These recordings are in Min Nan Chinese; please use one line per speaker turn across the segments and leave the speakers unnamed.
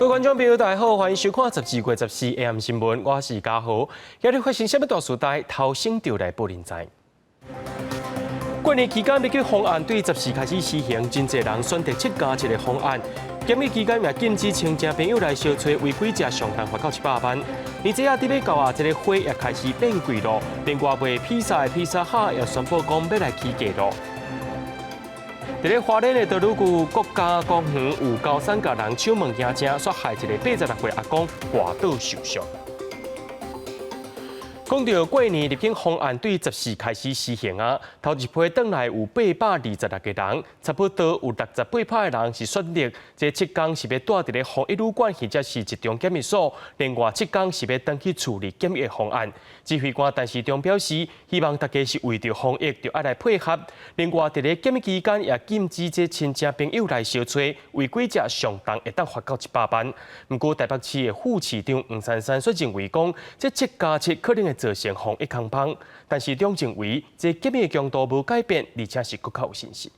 各位觀眾朋友，大家好，歡迎收看12月14 AM 新聞，我是嘉豪。今日發生啥物大事代？頭先就來報您知。過年期間入境方案對14開始施行，真濟人選擇7加7的方案。檢疫期間也禁止親戚朋友來相揣，違規者上重罰到100萬。年節仔佇欲到啊，這个花也開始變貴咯。另外賣披薩的披薩哈也宣布講欲來起價咯。佇咧花蓮的多魯固國家公園有高山共人搶物件，煞害一个86歲阿公跋倒受傷。講到過年入境方案對14開始施行啊，頭一批轉來有826個人，差不多有68%的人是選擇這7天是欲蹛佇咧防疫旅館或者是集中檢疫所，另外7天是欲轉去厝裡檢疫方案。指揮官陳時中表示，希望大家是為著防疫，就愛來配合。另外，佇咧檢疫期間也禁止這親戚朋友來相揣，違規者上重會當罰到100萬。毋過台北市的副市長黃珊珊卻認為講，這7加7可能會造成防疫空窗，陳時中認為這檢疫強度無改變，而且是閣較有信心。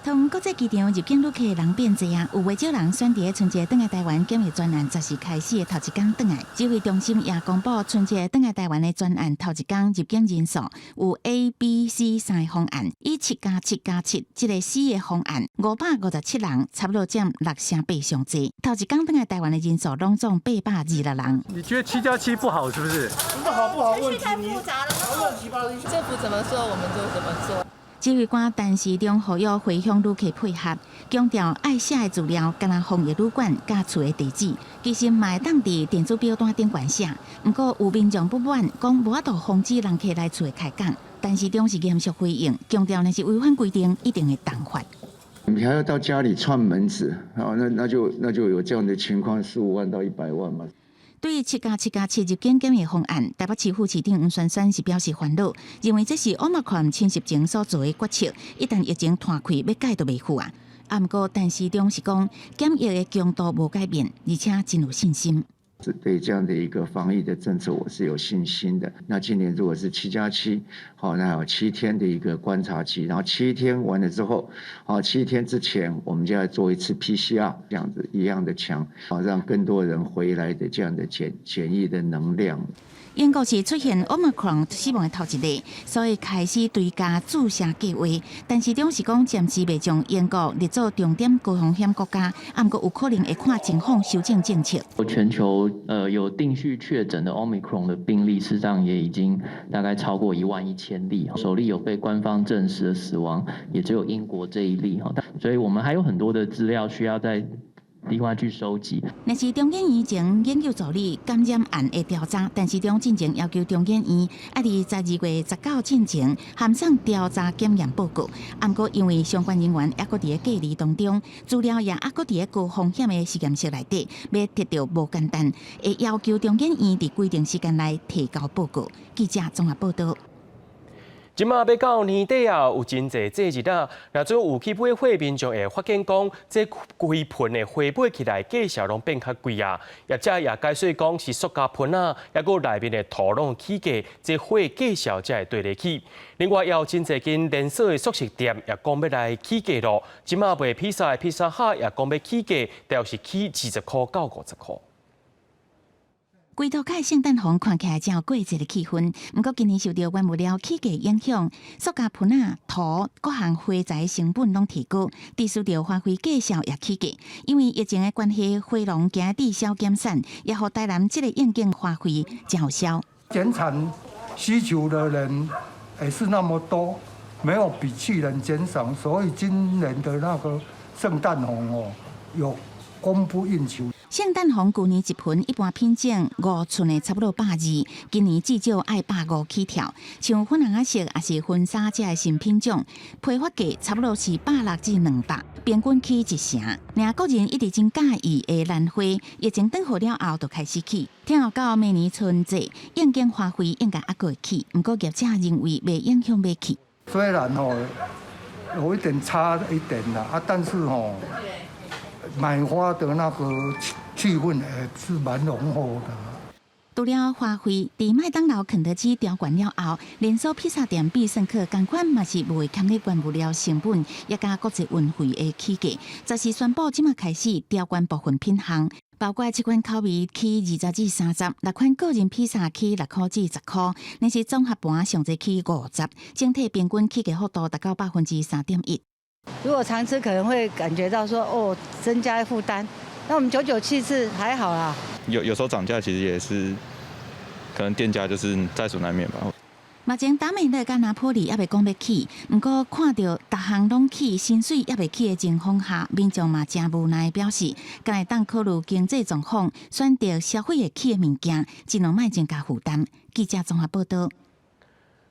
桃園國際機場入境旅客人變濟啊，有袂少人選佇春節轉來台灣檢疫專案14開始的頭一工轉來。指揮中心也公布春節轉來台灣的專案頭一工入境人數有 A、B、C 三个方案，以7加7加7這个 C 的方案557人，差不多佔六成八上濟。頭一工轉來台灣的人數攏總826人。
你覺得7加7不好是不是？
不好不好，問題
太複雜了，
亂七八糟。
政府怎麼說我們就怎麼做。
指揮官陳時中呼籲回鄉旅客配合，強調愛寫的資料，敢若防疫旅館佮厝的地址，其實嘛會當佇電子表單頂懸寫。毋過有民眾不滿，講無法度防止人客來厝開講。陳時中是嚴肅回應，強調若是違反規定，一定會重罰。
你還要到家裡串門子，啊，那就有這樣的情況，15萬到100萬嘛。
對於7加7加7入境檢疫方案，台北市副市長黃珊珊是表示煩惱，認為這是奧密克戎侵襲前所做的決策，一旦疫情湠開，欲改都袂赴啊。啊，毋過陳時中是講檢疫的強度無改變，而且真有信心。
是對這樣的一個防疫的政策，我是有信心的。那今年如果是七加七，好，那有七天的一個觀察期，然後七天完了之後，好，七天之前我們就要做一次 PCR，這樣子一樣的強，好，讓更多人回來的這樣的檢疫的能量。
英國是出現奧密克戎死亡的頭一例，所以開始追加注射計劃。陳時中是講暫時袂將英國列做重點高風險國家，毋過有可能會看情況修正政策。
全球有定序確診的 Omicron 的病例，事實上也已經大概超過1萬1千例。首例有被官方證實的死亡，也只有英國這一例哈。所以我們還有很多的資料需要在另外去收集。
若是中研院前研究助理感染案的調查，陳時中進前要求中研院愛佇12月19進前函送調查檢驗報告。毋過因為相關人員猶閣佇咧隔離當中，資料也猶閣佇咧高風險的實驗室內底，欲提著無簡單，會要求中研院佇規定時間內提交報告。記者綜合報道。
這馬欲到年底啊，有真濟節日啊，若準有去買花民眾會發現講，這規盆的花買起來價數攏變較貴啊。業者也解釋講是塑膠盆仔，抑閣內面的土攏起價，這花價數才會綴咧起。另外，也有真濟間連鎖的速食店也講欲來起價囉。這馬賣披薩的披薩哈也講欲起價，大約是起20塊到50塊。
規塗跤聖誕紅看起來真有過節的氣氛，毋過今年受著原物料起價影響，塑膠盆仔、土各項花材成本攏提高，致使著花卉價數也起價。因為疫情的關係，花農驚滯銷減產，也予台南這个應景花卉真有銷。
減產需求的人也是那麼多，沒有比去年減少，所以今年的那個聖誕紅哦，有供不應求。
聖誕紅舊年一盆一般品種5寸的差不多120，今年至少愛150起跳。像粉紅仔色抑是婚紗這个新品種，批發價差不多是160至200，平均起一成。爾個人一直真佮意的蘭花，疫情斷貨了後就開始起，聽候到明年春節應景花卉應該猶閣會起，毋過業者認為袂影響買氣。
雖然吼有一點差一點啦，啊，但是吼買花的那個氣氛也是蠻濃厚的。
除了花費，佇麥當勞、肯德基調懸了後，連鎖披薩店必勝客仝款嘛是無會欠咧原物料成本，也佮國際運費的起價。十四宣布這馬開始調懸部分品項，包括七款口味起20至30，六款個人披薩起6塊至10塊，若是綜合盤上濟起50，整體平均起價幅度達到3.1%。
如果常吃可能會感覺到說哦，增加負擔，那我們久久去一次還好啦。
有時候漲價其實也是可能店家就是在所難免吧。
目前達美樂佮拿坡里猶未講欲起，毋過看著逐項攏起，薪水猶未起的情況下，民眾嘛誠無奈表示，敢會當考慮經濟狀況，選擇消費會起的物件，盡量莫增加負擔。記者綜合報道。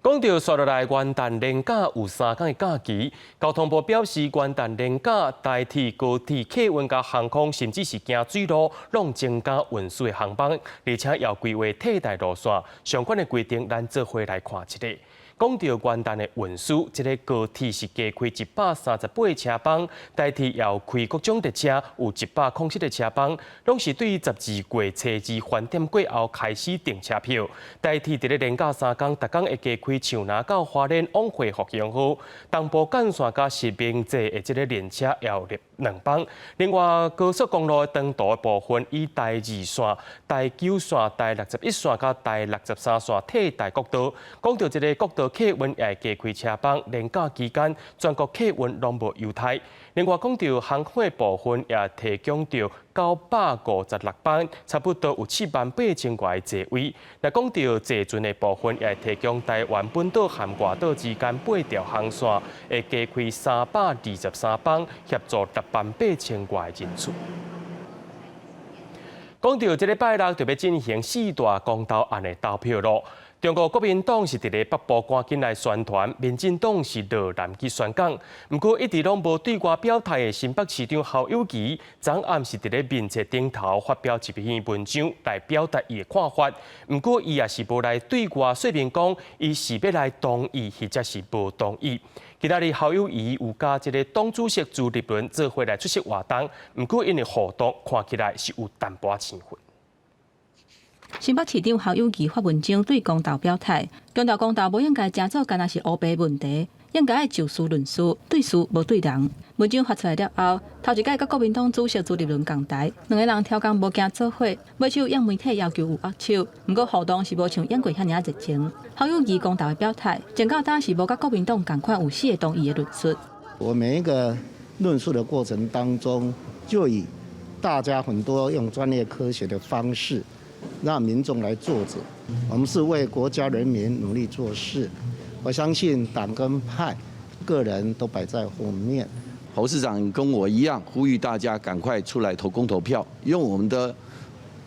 講到紲落來元旦連假有3天的假期，交通部表示元旦連假台鐵、高鐵、客運佮航空，甚至是行水路，攏增加運輸的航班，而且也規劃替代路線。相關的規定，咱做伙來看一下。講到元旦的運輸，這個高鐵是加開138車班，台鐵也有開各種列車，有107個車班，攏是對12月初二翻點過後開始訂車票。台鐵佇咧連假3工，逐工會加開樹林到花蓮往回復興號，東部幹線佮實名制的這個列車也有兩班。另外，高速公路的長途的部分，以台二線、台九線、台61線佮台63線替代國道。講到這個國道客運也會加開車班，連假期間全國客運攏無優待。另外，講到航空的部分，也提供著956班，差不多有7萬8千外個座位。若講到坐船的部分，也會提供台灣本島和外島之間八條航線，會加開323班，協助6萬8千外人次。講到這禮拜六就欲進行四大公投案的投票囉。中國國民黨是佇咧北部趕緊來宣傳，民進黨是落南去宣講。毋過一直攏無對外表態的新北市長侯友宜，昨暗是佇咧面冊頂頭發表一篇文章來表達伊的看法。毋過伊也是無來對外說明講，伊是欲來同意，或者是無同意。今仔日侯友宜有佮這個黨主席朱立倫做伙來出席活動，毋過𪜶的互動看起來是有淡薄仔生分。
新北市長侯友宜發文章對公投表態，強調公投無應該成做干焦是烏白問題，應該愛就事論事，對事無對人。文章發出來了後，頭一擺佮國民黨主席朱立倫仝台，兩個人超工無驚做伙，尾手應媒體要求有握手，毋過互動是無像演過遐爾仔熱情。侯友宜公投的表態，前到今是無佮國民黨仝款有四個同意的論述。
我每一個論述的過程當中，就以大家很多用專業科學的方式，讓民眾來做主，我們是為國家人民努力做事。我相信黨跟派、個人都擺在後面。
侯市長跟我一樣，呼籲大家趕快出來投公投票，用我們的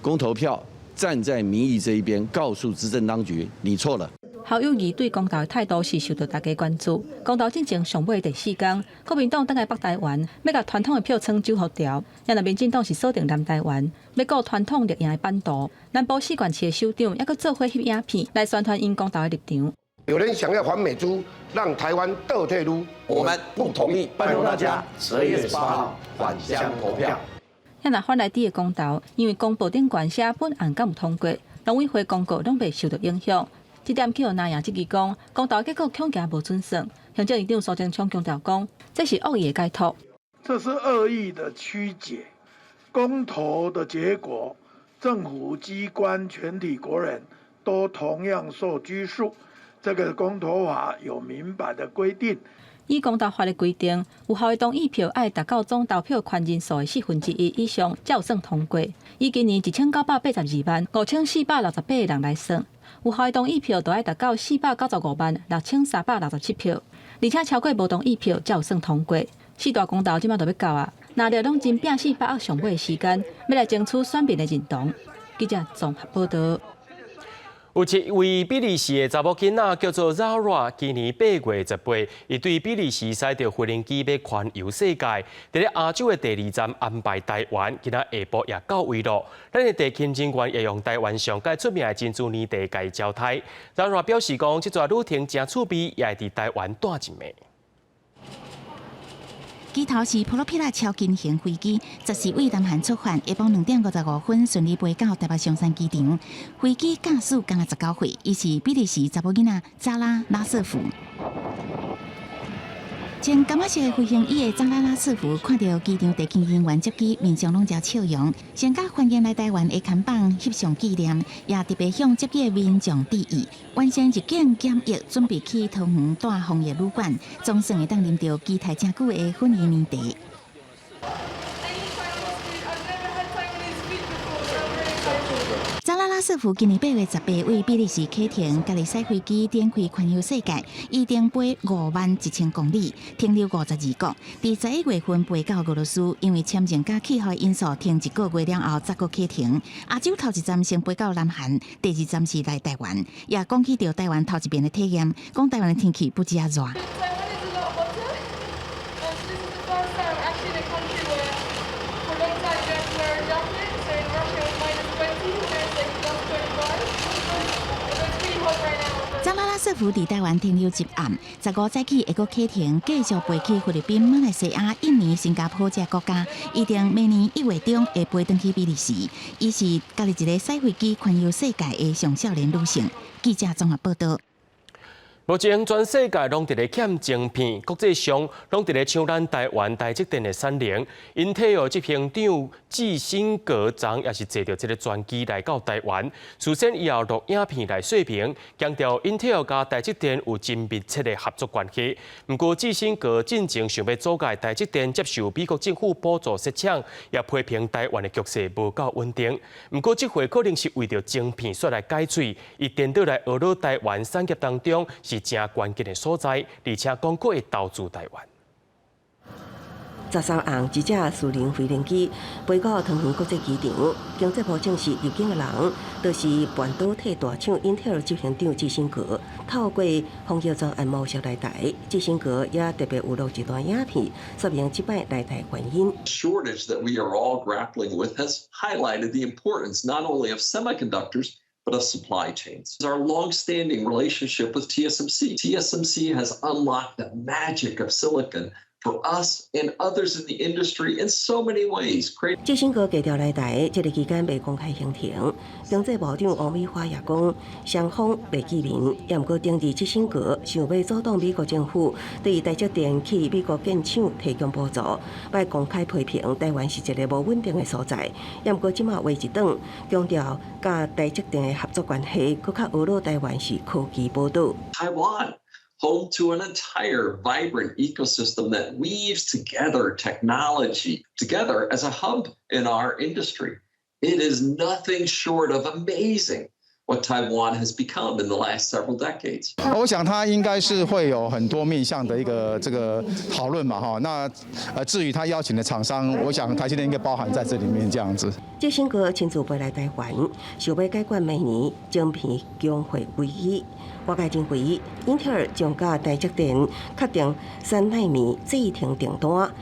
公投票站在民意這一邊，告訴執政當局你錯了。
侯友宜對公投的態度是受到大家關注。公投進前上尾第四工，國民黨轉來北台灣，欲共傳統的票倉守予牢；若民進黨是鎖定南台灣，欲顧傳統綠營的版圖。南部四縣市的首長猶閣做伙翕影片來宣傳𪜶公投的立場。
有人想要反美豬，讓台灣倒退嚕，我們不同意。
拜託大家，12月18號返鄉投票。
若反來佇的公投，因為公報頂懸寫本案敢有通過，農委會公告攏袂受到影響。這點去予藍營質疑講，公投結果恐驚無準算。行政院長蘇貞昌強調講，這是惡意的解讀。
這是惡意的曲解公投的結果，政府機關全體國人都同樣受拘束。這個公投法有明白的規定。
依公投法的規定，有效的同意票愛達到總投票權人數的1/4以上，才有算通過。以今年1982萬5468個人來算，有效的同意票就愛達到495萬6367票，而且超過無同意票才有算通過。四大公投這馬就欲到啊，藍綠攏真拼死把握上尾的時間，欲來爭取選民的認同。記者綜合報道。
有一位比利時的查某囡仔叫做 Zara，今年8月18，伊對比利時駛著飛行機欲環遊世界，佇咧亞洲的第二站安排台灣，今仔下晡也到位囉。咱的地勤人員會用台灣上蓋出名的珍珠奶茶共伊招待。Zara 表示講，這逝旅程誠趣味，也會佇台灣蹛一暝。
機頭是普羅皮拉超輕型飛機，14對南韓出發，下晡2點55分順利飛到台北松山機場。飛機駕駛敢若19歲，伊是比利時查某囡仔扎拉拉瑟夫。穿柑仔色飛行衣的扎拉拉瑟夫看著機場地勤人員接機，面上攏帶笑容，先佮歡迎來台灣的看板翕相紀念，也特別向接機的民眾致意。完成入境檢疫，準備去桃園蹛防疫旅館，總算會當啉著期待誠久的粉圓奶茶。扎拉拉瑟夫今年8月18對比利時啟程，家己駛飛機展開環遊世界，伊定飛5萬1千公里，停留52國。佇11月份飛到俄羅斯，因為簽證佮氣候因素停一個月了後，才閣啟程。亞洲頭一站先飛到南韓，第二站是來台灣，也講起著台灣頭一遍的體驗，講台灣的天氣不止仔熱。扎拉拉瑟夫佇台灣停留一暗，15早起會閣啟程，繼續飛去菲律賓、馬來西亞、印尼、新加坡這國家。預定明年1月中會飛轉去比利時。伊是家己一个駛飛機環遊世界的上少年女性。記者綜合報道。
目前全世界攏佇咧欠晶片，國際上攏佇咧搶咱台灣台積電的產能。英特爾執行長基辛格昨也是坐著這个專機來到台灣，事先伊有錄影片來說明，強調英特爾佮台積電有真密切的合作關係。毋過基辛格進前想欲阻礙台積電接受美國政府補助設廠，也批評台灣的局勢無夠穩定。毋過這回可能是為著晶片煞來解喙，伊顛倒來呵咾台灣產業當中是誠關鍵的所在，而且講閣會投資台灣。
13號，一隻私人飛行機飛到桃園國際機場，經濟部證實入境的人，就是半導體大廠英特爾執行長基辛格。透過防疫專案模式來台，基辛格也特別有錄一段影片，說明這擺來台原因。
Shortage that we are all grappling with has highlighted the importance not only of semiconductors but of supply chains. Our long-standing relationship with TSMC. TSMC has unlocked the magic of silicon for us and others in the industry in so many ways.
基辛格低調來台，這个期間未公開行程。經濟部長王美花也講，雙方未見面，也毋過頂日基辛格想欲阻擋美國政府對台積電去美國建廠提供補助，擺公開批評台灣是一个無穩定的所在。也毋過這馬話一轉，強調佮台積電的合作關係，閣較呵咾台灣是科技寶島。
Taiwan, home to an entire vibrant ecosystem that weaves together technology together as a hub in our industry. It is nothing short of amazing what Taiwan has become in the last several decades.
我想他應該是會有很多面向的一個這個討論嘛，哈。那至於他邀請的廠商，我想台積電應該包含在這裡面這樣子。
基辛格親自飛來台灣，想欲解決明年晶片供貨危機。外界認為，英特爾將佮台積電確定3奈米製程訂單。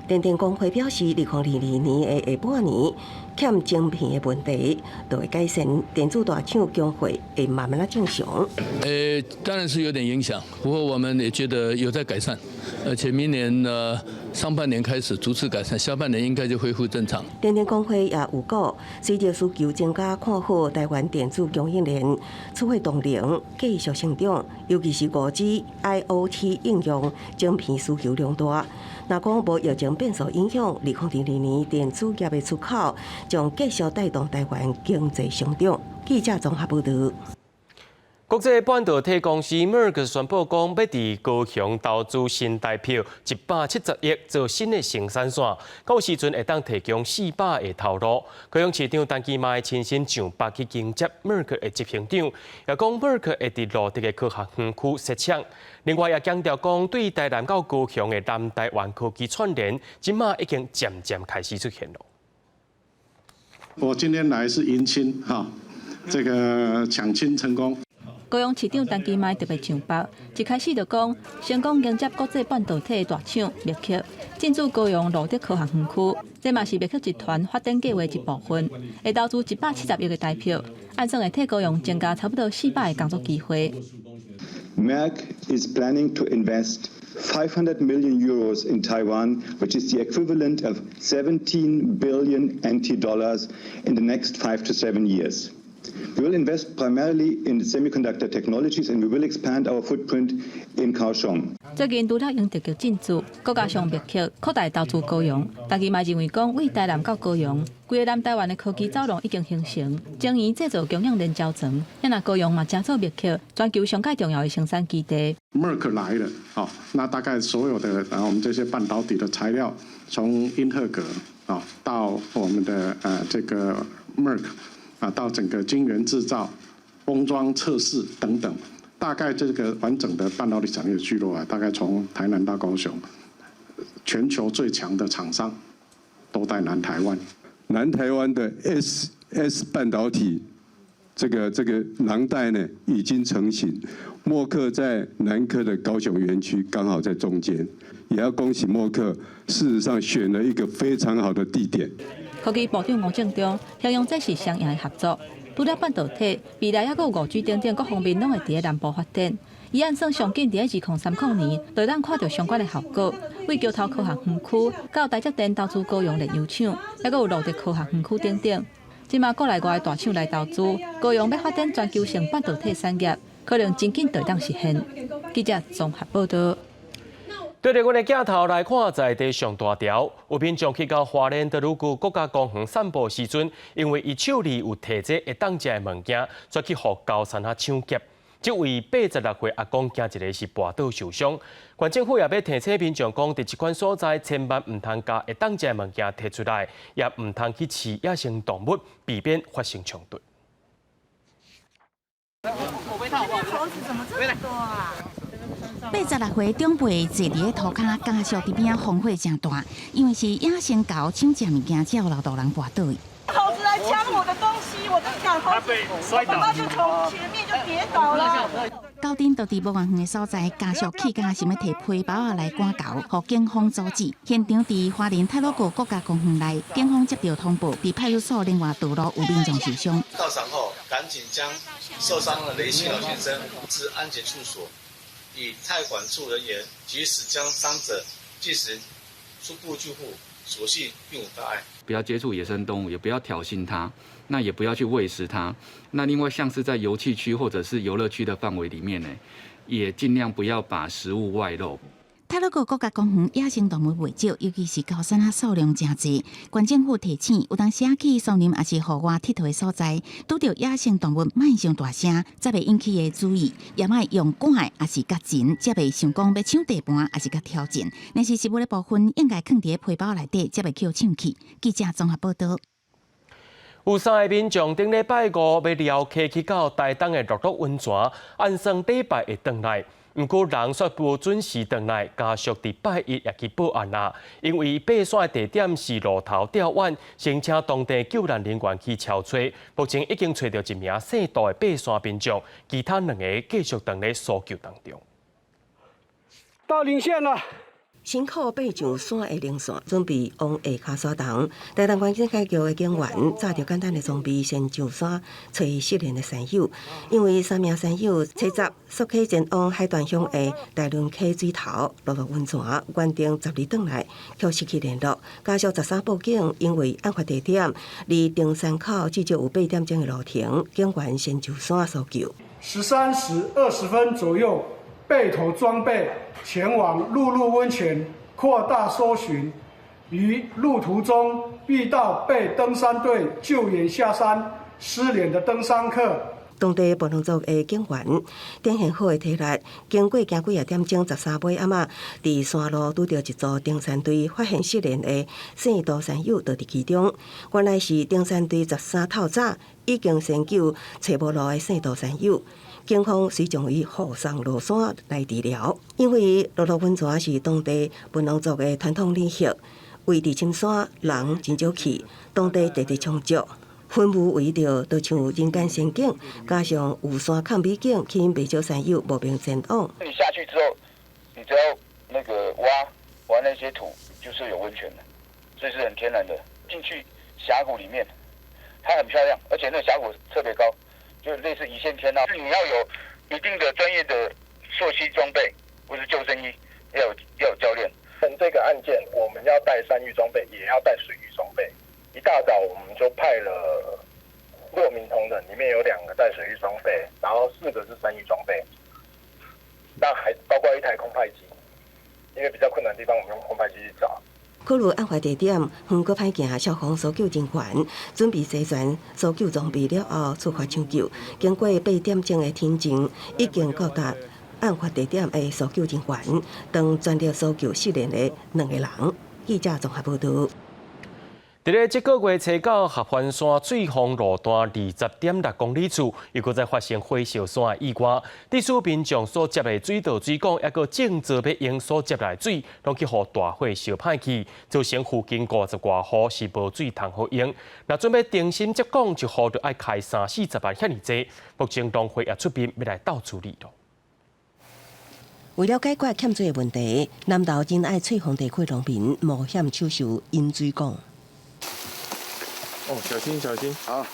電電公會表示，2022年的下半年，欠晶片的問題就會改善，電子大廠供貨會慢慢仔正常。
當然是有點影響，不過我們也覺得有在改善，而且明年呢上半年開始逐次改善，下半年應該就恢復正常。
電電公會也預估，隨著需求增加，看好台灣電子供應鏈出貨動能繼續成長，尤其是5G、IoT 應用，晶片需求量大。若講無疫情變數影響，2022年電子業的出口將繼續帶動台灣經濟成長。記者綜合報導。
國際半導體公司摩爾宣布講，欲佇高雄投資新台幣170億做新的生產線，到時陣會當提供400个頭路。高雄市長陳其邁親身上北去迎接摩爾的執行長，也講摩爾會佇蘆竹的科學園區設廠。另外也強調講，對台南到高雄的南台灣科技串聯，這馬已經漸漸開始出現了。
我今天來是迎親哈，這個搶親成功。
高雄市長陳其邁特別上北，一開始就講成功迎接國際半導體大廠默克進駐高雄蘆竹科學園區，這嘛是默克集團發展計畫一部分，會投資170億的台幣，按算會替高雄增加差不多400个工作機會。
Merck is planning to invest
€500 million in Taiwan, which is the equivalent of 17 billion NT dollars in the next 5 to 7 years. We will invest primarily in semiconductor technologies and we will expand our footprint in Kaohsiung.
最近除了英特爾進駐，閣加上默克擴大投資高雄，大家嘛認為講，對台南到高雄，規个南台灣的科技走廊已經形成，晶圓製造供應鏈交層，若高雄嘛成做默克全球上蓋重要的生產基地。
默克來了，哦，那大概所有的我們這些半導體的材料，從英特格啊到我們的這個默克啊，到整個晶圓製造、封裝測試等等。大概這個完整的半導體產業聚落啊，大概從台南到高雄，全球最強的廠商都在南台灣。
南台灣的 S 半導體這個廊帶呢已經成型，默克在南科的高雄園區剛好在中間，也要恭喜默克，事實上選了一個非常好的地點。
科技部長吳政忠形容這是雙贏的合作。除了半導體，未來猶閣有5G 等等各方面攏會佇咧南部發展。伊按算上緊佇咧2030年，就會當看著相關的效果。對橋頭科學園區，到台積電投資高雄煉油廠，猶閣有羅德科學園區等等。這馬國內外大廠來投資，高雄欲發展全球性半導體產業，可能真緊就會當實現。記者綜合報導。
對著阮的鏡頭來看，在地上大條，有民眾去到花蓮德魯固國家公園散步時陣，因為伊手裡有提這會當食的物件，煞去予高山仔搶劫。這位86歲阿公驚一个是跋倒受傷。縣政府也欲提醒民眾講，佇這款所在千萬毋通共會當食的物件提出來，也毋通去飼野生動物，避免發生衝突。
猴子怎麼這麼多啊？86
歲長輩坐佇咧塗跤，家屬佇邊仔風火誠大，因為是野生猴搶食物件，才有老大人跋倒。
猴子來搶我的東西，我在趕猴子，我爸爸就從前面就跌倒了。
猴陣就佇無偌遠的所在，家屬氣甲想欲提皮包仔來趕猴，予警方阻止。現場佇花蓮太魯閣國家公園內，警方接到通報，佇派出所另外道路有民眾受傷。
到場後，趕緊將受傷的雷姓老先生至安全處所，以太管處人員及時將傷者進行初步救護，所幸並無大礙。
不要接觸野生動物，也不要挑釁它，那也不要去餵食它。那另外像是在遊憩區或者是遊樂區的範圍裡面呢，也盡量不要把食物外漏。
太魯閣國家公園野生動物袂少，尤其是高山仔數量誠濟。縣政府提醒，有當時去森林抑是戶外𨑨迌的所在，拄著野生動物，莫傷大聲，才袂引起伊的注意，也莫用趕的，抑是共纏，才袂想講欲搶地盤，抑是共挑戰。若是食物的部分，應該囥佇皮包內底，才袂去搶去。記者綜合報導。
有三个民眾頂禮拜五欲寮溪去到台東的鹿谷溫泉，按算禮拜會轉來。毋過人煞無準時轉來，家屬佇拜一也去報案啦。因為爬山的地點是路頭吊遠，先請當地救難人員去撨揣。目前已經揣著一名姓杜的爬山民眾，其他兩个繼續佇咧搜救當中。
到嶺線啦！
辛苦爬上山的稜線，準備往下跤山洞。台東縣警察局的警員紮著簡單的裝備，先上山揣失聯的山友。因為三名山友初十溯溪前往海端鄉的大崙溪水頭鹿谷溫泉，原定12轉來，卻失去聯絡。家屬13報警，因為案發地點離登山口至少有8點鐘的路程，警員先上山搜救。
13時20分左右，備妥裝備，前往鹿谷溫泉擴大搜尋，於路途中遇到被登山隊救援下山失聯的登山客。
當地布農族的警員展現好的體力，經過行幾仔點鐘，13尾暗仔，佇山路拄著一組登山隊，發現失聯的姓杜山友就佇其中。原來是登山隊13透早已經先救揣無路的姓杜山友。警方遂將伊護送落山來治療，因為鹿谷溫泉是當地布農族的傳統禮儀，位佇深山，人真少去，當地地質充足，氛圍著就像人間仙境，加上有山崁美景，吸引袂少山友慕名前往。
你下去之後，你只要那個挖挖那些土，就是有溫泉的，所以是很天然的。進去峽谷裡面，它很漂亮，而且那個峽谷特別高。就類似一線天啊！你要有一定的專業的溯溪裝備或是救生衣，要有教練。
這個案件，我們要帶山域裝備，也要帶水域裝備。一大早我們就派了六名同仁，裡面有兩個帶水域裝備，然後四個是山域裝備。那還包括一台空拍機，因為比較困難的地方，我們用空拍機去找。
考慮案發地點遠閣歹行，消防搜救人員準備齊全搜救裝備了後出發搶救。經過8點鐘的天晴，已經到達案發地點的搜救人員，當全力搜救失聯的兩個人。記者綜合報道。
佇咧這個月初九，合歡山翠峰路段20.6公里處，又閣再發生火燒山的意外。致使民眾所接的水道水管，抑閣種植欲用所接來的水，攏去予大火燒歹去，造成附近50外戶是無水通好用。若準備重新接管，一戶就愛開三四十萬遐爾濟。目前農會也出面欲來鬥處理囉。
為了解決欠水的問題，南投仁愛翠峰地區農民冒險搶修引水管。
哦，小心小心！好。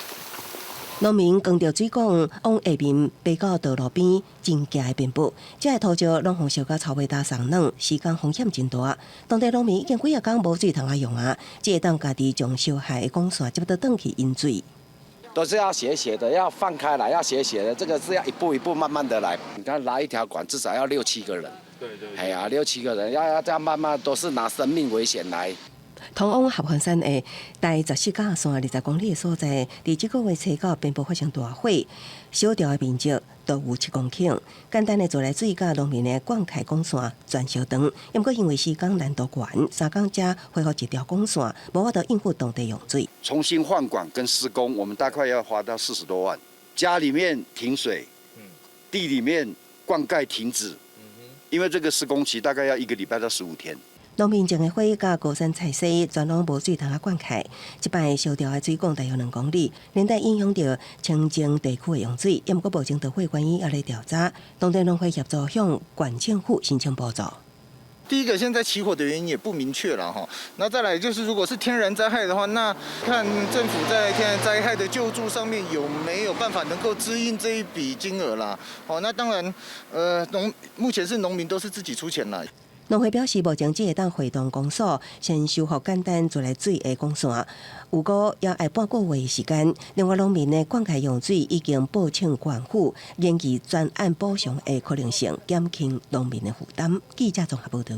農民扛著水管往下面爬到道路邊，真崎的邊坡，這个土石攏予燒甲臭味焦鬆軟，施工風險真大。當地農民已經幾仔工無水通仔用啊，只會當家己將燒害的管線接倒轉去引水。
都是要學學的，要放開來，要學學的，這個是要一步一步慢慢的來。你看拉一條管至少要六七個人。
對對。
哎呀，六七個人要這樣慢慢，都是拿生命危險來。
通往合歡山的第14甲線20公里的所在，佇這個月初九邊坡發生大火，燒掉的面積都有7公頃。簡單的自來水佮農民的灌溉管線全燒斷，毋過因為施工難度懸，3工才恢復一條管線，無法度應付當地用水。
重新換管跟施工，我們大概要花到40多萬。家裡面停水，地裡面灌溉停止，因為這個施工期大概要一個禮拜到15天。
農民種的花佮高山菜薒，全攏無水通仔灌溉。這擺燒掉的水管大約2公里，連帶影響著清境地區的用水。毋過目前導火原因猶咧調查，當地農會協助向縣政府申請補助。
第一個，現在起火的原因也不明確了哈。那再來就是，如果是天然災害的話，那看政府在天然災害的救助上面有沒有辦法能夠支應這一筆金額啦。哦，那當然，目前是農民都是自己出錢啦。
農會表示，目前只會當會同公所先修復簡單自來水的管線，有過也愛半個月時間。另外，農民的灌溉用水已經報請縣府，研議專案補償的可能性，減輕農民的負擔。記者綜合報道。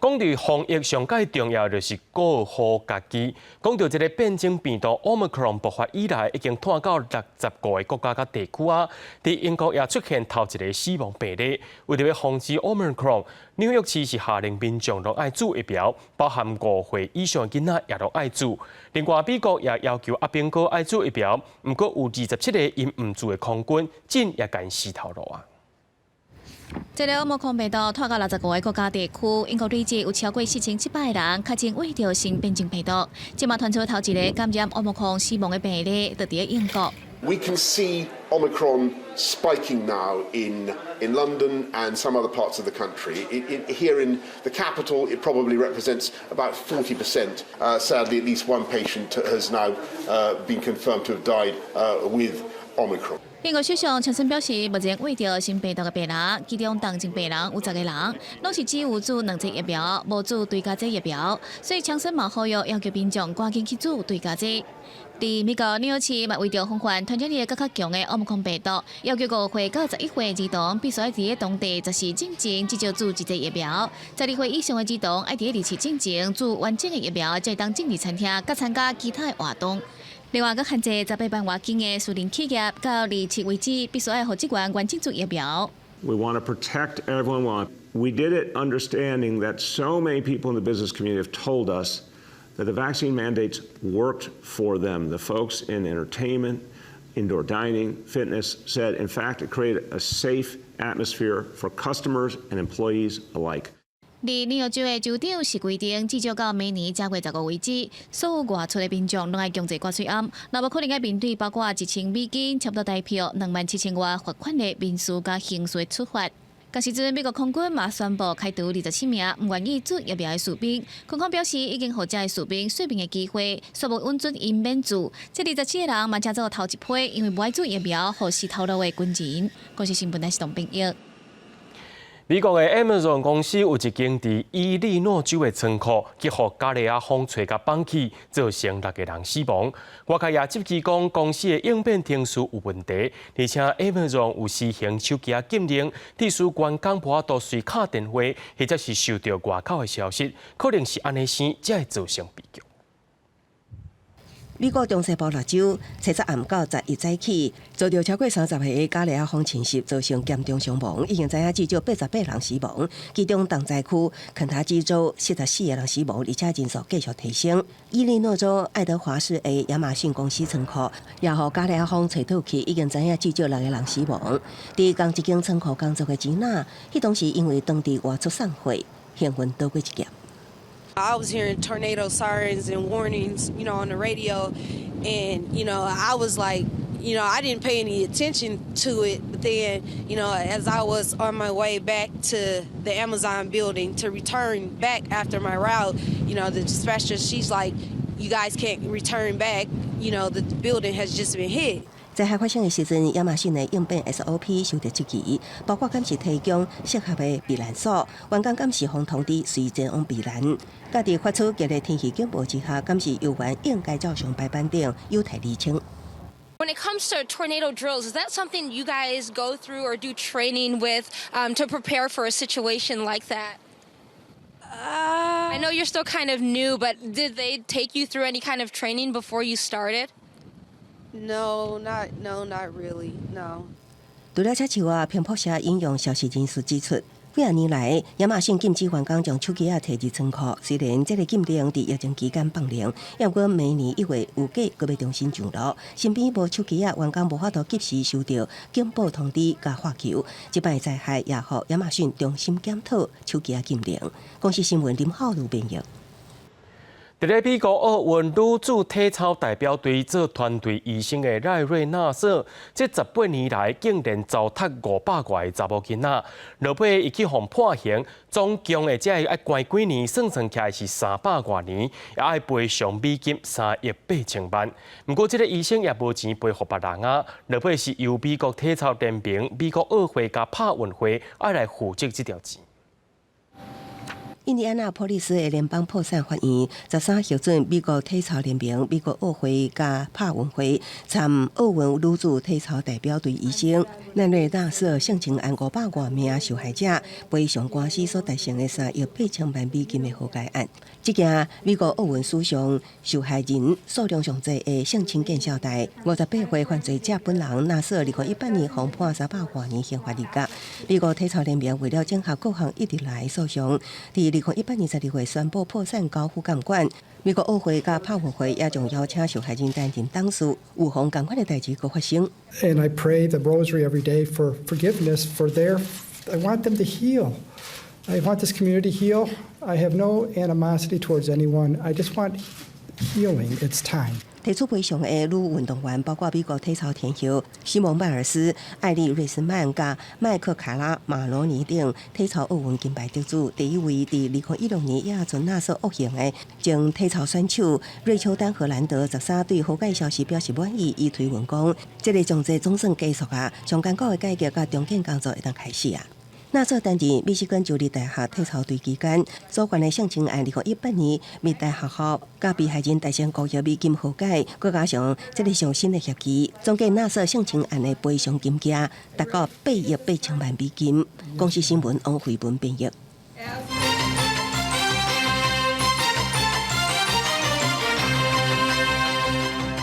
講到防疫上蓋重要就是顧好家己。講到這个變種病毒 Omicron 爆發以來，已經湠到65個國家佮地區啊。佇英國也出現頭一个死亡病例。為著欲防止 Omicron，紐約市是下令民眾攏愛注疫苗，包含5歲以上囡仔也攏愛注。另外，美國也要求阿兵哥愛注疫苗，毋過有27个𪜶毋注的空軍，竟也共死頭路啊。
這个奧密克戎病毒湠到65個國家地區，英國累計有超過4700個人確診患著新變種病毒。這馬傳出頭一个感染奧密克戎死亡的病例，就佇英國。
We can see Omicron spiking now in London and some other parts of the country. Here in the capital, it probably represents about 40%. Sadly, at least one patient has now been confirmed to have died with Omicron.
英國首相強生表示，目前患著新病毒的病人，其中重症病人有10個人，攏是只有注兩劑疫苗，無注追加劑疫苗，所以強生嘛呼籲要求民眾趕緊去注追加劑。佇美國紐約市嘛，為著防範傳染力閣較強的奧密克戎病毒，要求5歲到11歲兒童必須愛佇咧當地14進前至少注一劑疫苗，12歲以上的兒童愛佇咧24進前注完整的疫苗，才會當進入餐廳，佮參加其他的活動。另外，閣限制18萬外間的私人企業到27為止，必須愛予職員完整注疫苗。
We want to protect everyone. We did it understanding that so many people in the business community have told us that the vaccine mandates worked for them. The folks in entertainment, indoor dining, fitness said, in fact, it created a safe atmosphere for customers and employees alike.
佇紐約州的州長是規定，至少到明年正月15為止，所有外出的民眾攏愛強制掛喙罨。若無可能愛面對包括1000美金，差不多台票27,000外罰款的民事佮刑事處罰。仝時陣，美國空軍嘛宣布開除27名毋願意注疫苗的士兵。軍方表示，已經予這个士兵說明的機會，煞無允准𪜶免注。這27個人嘛，成做頭一批，因為無愛注疫苗，予死頭路的軍人。公視新聞，是董炳玉。
美國的 Amazon 公司有一間佇伊利諾州的倉庫，去予咖喱仔風吹共放去，造成六個人死亡。外界也質疑講公司的應變程序有問題，而且 Amazon 有施行手機仔禁令，致使員工無法度隨敲電話，或者是收著外口的消息，可能是按呢生才會造成悲劇。
美國中西部六州，初十暗到十一早起，遭著超過30个咖喱仔風侵襲，造成嚴重傷亡，已經知影至少88人死亡，其中重災區肯塔基州44個人死亡，而且人數繼續提升。伊利諾州愛德華市的亞馬遜公司倉庫也予咖喱仔風吹倒去，已經知影至少六個人死亡。佇仝一間倉庫工作的吉娜，彼當時因為當地外出送貨，幸運躲過一劫。
I was hearing tornado sirens and warnings on the radio, and I was like, I didn't pay any attention to it. But then, as I was on my way back to the Amazon building to return back after my route, the dispatcher, she's like, "You guys can't return back. The building has just been hit."
災害發生的時陣，亞馬遜的應變 SOP 受著質疑，包括敢是提供適合的避難所，員工敢是予通知隨前往避難，佮佇發出激烈天氣警報之下，敢是猶原應該照常排班等有待釐清。
When it comes to tornado drills, is that something you guys go through or do training with to prepare for a situation like that? I know you're still kind of new, but did they take you through any kind of training before you started?
No, not really, no.
除了這樹啊，彭博社引用消息人士指出，幾仔年來，亞馬遜禁止員工將手機仔提入倉庫。雖然這个禁令佇疫情期間放靈，猶過明年1月預計閣欲重新上路。身邊無手機仔，員工無法度及時收著警報通知佮發球。這擺災害也予亞馬遜重新檢討手機仔禁令。公視新聞林浩如編譯。
佇咧美國奧運女子體操代表隊做團隊醫生的賴瑞納瑟，這18年來竟然糟蹋500外个查某囡仔，落尾伊去予判刑，總共的這愛關幾年，算算起來是300外年，也愛賠償美金3億8千萬。毋過這个醫生也無錢賠予別人啊，落尾是由美國體操聯盟、美國奧會佮帕運會愛來負責這條錢。
印第安納波利斯的聯邦破產法院13核准美國體操聯盟、美國奧會佮帕運會參奧運女子體操代表隊醫生奈瑞納瑟性侵案500外名受害者賠償官司所達成的3億8千萬美金的和解案。這件美國奧運史上受害人數量上濟的性侵見笑代，58歲犯罪者本人納瑟2018年予判300外年刑罰入獄。美國體操聯盟為了整合各項一直來訴訟，佇2018年12月宣布破產交付監管。美國奧會佮帕運會也將邀請受害人擔任董事，預防仝款的代誌閣發生。
And I pray the rosary every day for forgiveness for their. I want them to heal. I want this community to heal. I have no animosity towards anyone. I just want healing. It's time.
提出賠償的女運動員包括美國體操天后西蒙邁爾斯、艾麗瑞斯曼佮麥克卡拉馬羅尼等體操奧運金牌得主。第一位佇2016年亞準納瑟獲刑的前體操選手瑞秋丹荷蘭德13對和解消息表示滿意，伊推文講：這个章節總算結束啊，上艱苦的改革佮重建工作會當開始啊。納瑟擔任密西根州立大學體操隊期間，所犯的性侵案，2018年密大學校佮被害人達成5億美金和解，閣加上這个上新的協議，總計納瑟性侵案的賠償金額達到8億8千萬美金。公視新聞王慧文編譯。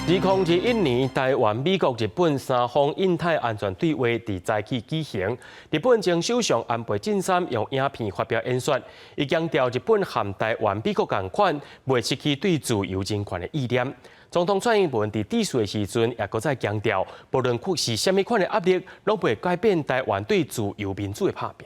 2021年，台灣、美國、日本三方印太安全對話佇早起舉行。日本前首相安倍晉三用影片發表演說，伊強調日本和台灣、美國仝款，袂失去對自由人權的意念。總統蔡英文佇致辭的時陣，也閣再強調，無論是啥物款的壓力，攏袂改變台灣對自由民主的拍拚。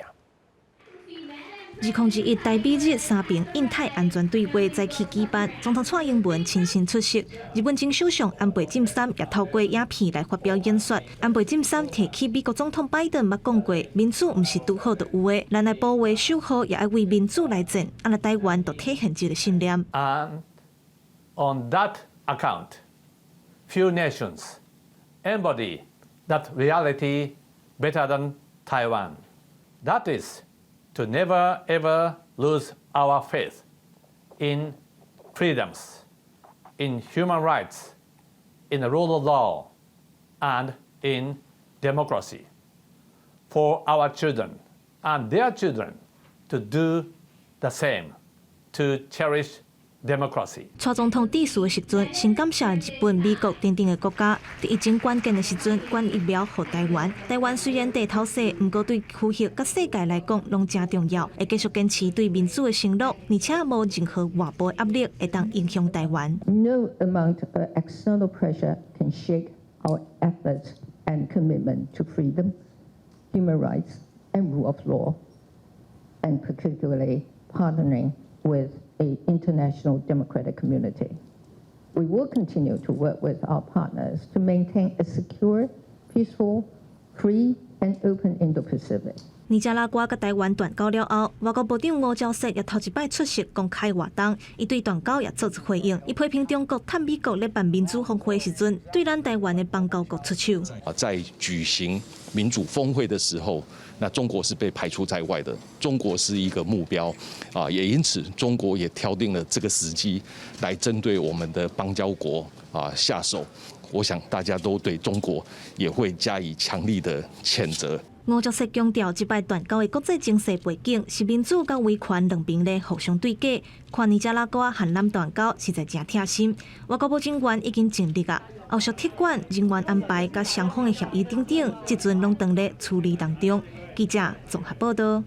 2021台美日三邊印太安全對話早起舉辦，總統蔡英文親身出席。日本前首相安倍晉三也透過影片來發表演說。安倍晉三提起美國總統拜登捌講過，民主毋是拄好就有的，咱愛保衛守護，也愛為民主來戰。按呢台灣就體現這个信念。
And on that account, few nations embody that reality better than Taiwan. That is to never ever lose our faith in freedoms, in human rights, in the rule of law, and in democracy. For our children and their children to do the same, to cherish democracy.
蔡總統致辭的時陣，先感謝日本、美國等等的國家，佇疫情關鍵的時陣，捐疫苗予台灣。台灣雖然塊頭細，毋過對區域佮世界來講，攏誠重要。會繼續堅持對民主的承諾，而且無任何外部壓力會當影響台灣。
No amount of external pressure can shake our efforts and commitment to freedom, human rights, and rule of law, and particularly partnering with a international democratic community. We will continue to work with our partners to maintain a secure, peaceful, free, and open Indo-Pacific.
尼加拉瓜佮台灣斷交了後，外交部長吳釗燮也頭一擺出席公開活動，伊對斷交也做出回應。伊批評中國趁美國咧辦民主峰會時陣，對咱台灣的邦交國出手。
啊，在舉行民主峰會的時候，那中國是被排除在外的，中國是一個目標啊，也因此中國也挑定了這個時機來針對我們的邦交國啊下手。我想大家都對中國也會加以強力的譴責。
吳釗燮強調，這擺斷交的國際情勢背景是民主佮威權兩邊咧互相對決，看尼加拉瓜和咱斷交實在誠痛心。外交部人員已經盡力啊，後續撤館、人員安排佮雙方的協議等等，這陣攏當咧處理當中。記者綜合報道。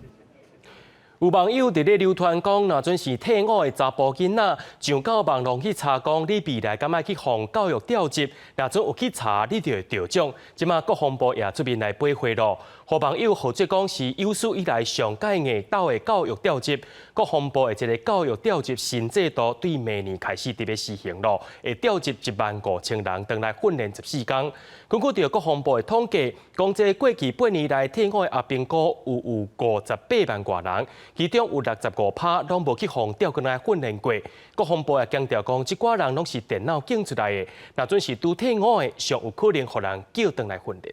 有網友佇咧流傳講，若陣是退伍的查埔囡仔上到網路去查講，你未來敢愛去予教育調職？若陣有去查，你就會著獎。這馬國防部也出面來駁回囉，予網友號做講是有史以來上蓋硬鬥的教育調職。國防部的一个教育調職新制度，對明年開始佇咧施行囉，會調職15,000人，轉來訓練14工。根據著國防部的統計，講這過去8年來退伍的阿兵哥有58萬外人，其中有65%攏無去予調轉來訓練過。國防部也強調講，這寡人攏是電腦揀出來的，若準是拄退伍的，上有可能予人叫轉來訓練。